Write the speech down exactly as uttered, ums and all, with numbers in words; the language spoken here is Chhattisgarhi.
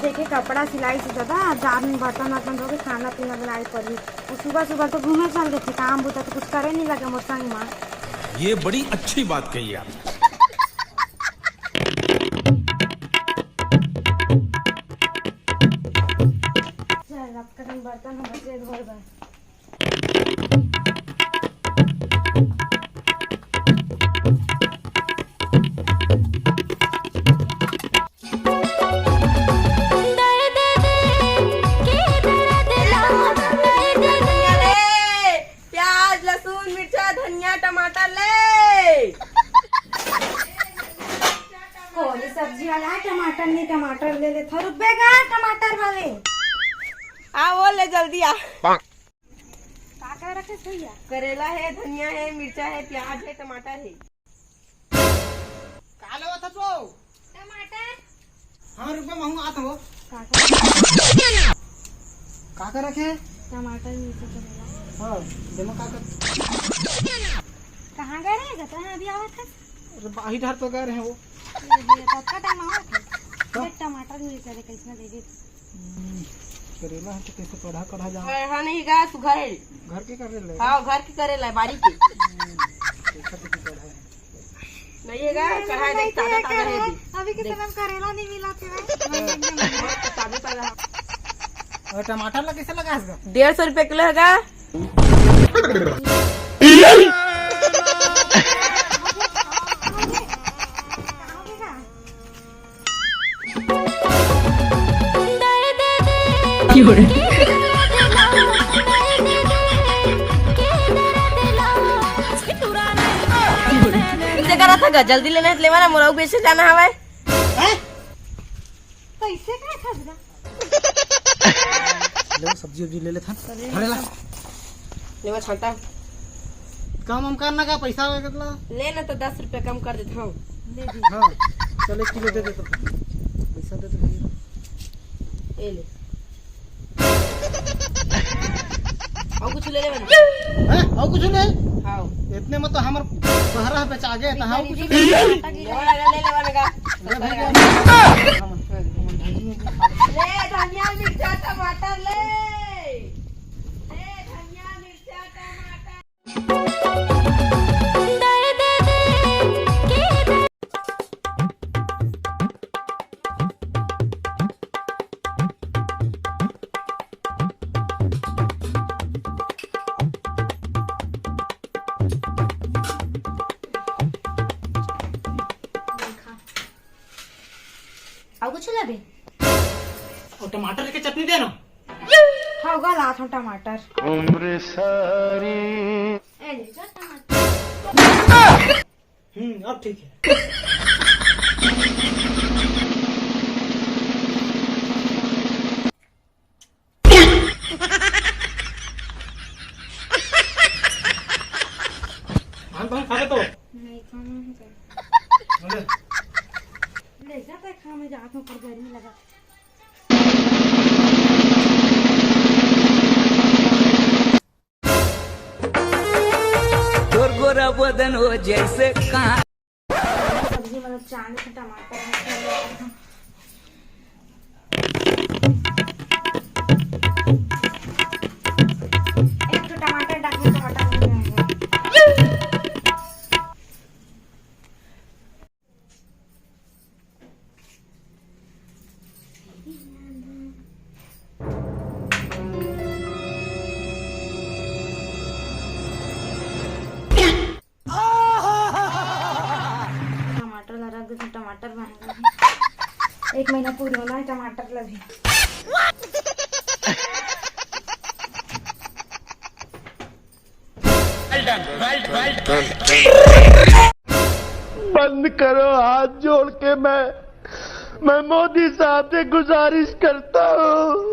देखे, कपड़ा सिलाई से ज्यादा जात में बर्तन वर्तन धो के खाना पीना बनाए पड़ी। वो सुबह सुबह तो घूमे चल देथे, काम बुता तो कुछ करे नहीं लगे मोर संग मा। ये बड़ी अच्छी बात कही आप। चल, अब कहीं बर्तन हो बचे धोए बर। प्याज, लहसुन, मिर्चा, धनिया, टमाटर ले। कोली सब्जी वाला है, टमाटर नहीं, टमाटर ले ले, थोड़ा रुक बेगा, टमाटर वाले। आ, वो ले जल्दी आ। का का रखे भैया? करेला है, धनिया है, मिर्चा है, प्याज है, टमाटर है। का लेवत हस वो? टमाटर। हाँ, रुक बे, महूँ आत हँव। का का? का का रखे? टमाटर, मिर्चा, करेला। हाँ, देमा का का? कहाँ गए रहेगा? तो अभी आवत है। अरे, बाही डहर तो गए रहे वो। ये, ये तो अच्छा टाइम आवत है। का? देख, टमाटर, मिर्चा ले, कैसना दे दे। हम्म, करेला है तो कैसे कढ़ा कढ़ा जाओ। हाँ, हाँ, नहीं गा, सुघर है। घर के करेला है? हाँ, घर के करेला है, बाड़ी के। हम्म, देखा तो कढ़ा है। नहीं है गा, नहीं, कढ़ा है, नहीं, देख, ताजा, ताजा है करेला। अभी। अभी के समय में करेला नहीं मिला थे भाई। मस्त ताजा, ताजा। और टमाटर ला कैसे लगा इसका? डेढ़ सौ रुपये किलो है गा। जल्दी लेना है, लेवा ना, मोला अउ बेचे जाना हवय। हैं? पैसे का था? ले, सब्जी उब्जी ले लेथन। अरे, अरे ला। लेवा छांटा। कम हम करना का, पैसा आवे कितना? ले ना तो दस रुपया कम कर देता हूँ। ले दे। हाँ, चल एक किलो दे दे तो। पैसा दे दे भैया। ये ले। और कुछ ले लेवा ना। हैं? और कुछ नहीं? हाँ। इतने में तो हमर बहरा बेचा गए, तो हाँ, कुछ नहीं। लेवा ना, ले लेवा ना का। अरे भैया। ले धनिया, मिर्चा, टमाटर ले। ले धनिया, मिर्चा, टमाटर। अउ कुछ लेबे? और टमाटर के चटनी देना। हाँ, गा लात हँव टमाटर। ए, ले जा टमाटर। हम्म, अब ठीक है। हम तो खा ले तो। नहीं, खाना नहीं चाहिए। अरे। ले जा, तो खा, मैं जात हूँ, पर गर्मी लगा। तोर गोरा बदन हो जैसे का। सब्जी मतलब चांद से टमाटर है। एक तो टमाटर डाल के टमाटर बन जाएगा। टमाटर ला रख दे, टमाटर बन गए। एक महीना पूरी होना है टमाटर ला भी। बंद करो, हाथ जोड़ के मैं मैं मोदी साहब से गुजारिश करता हूँ।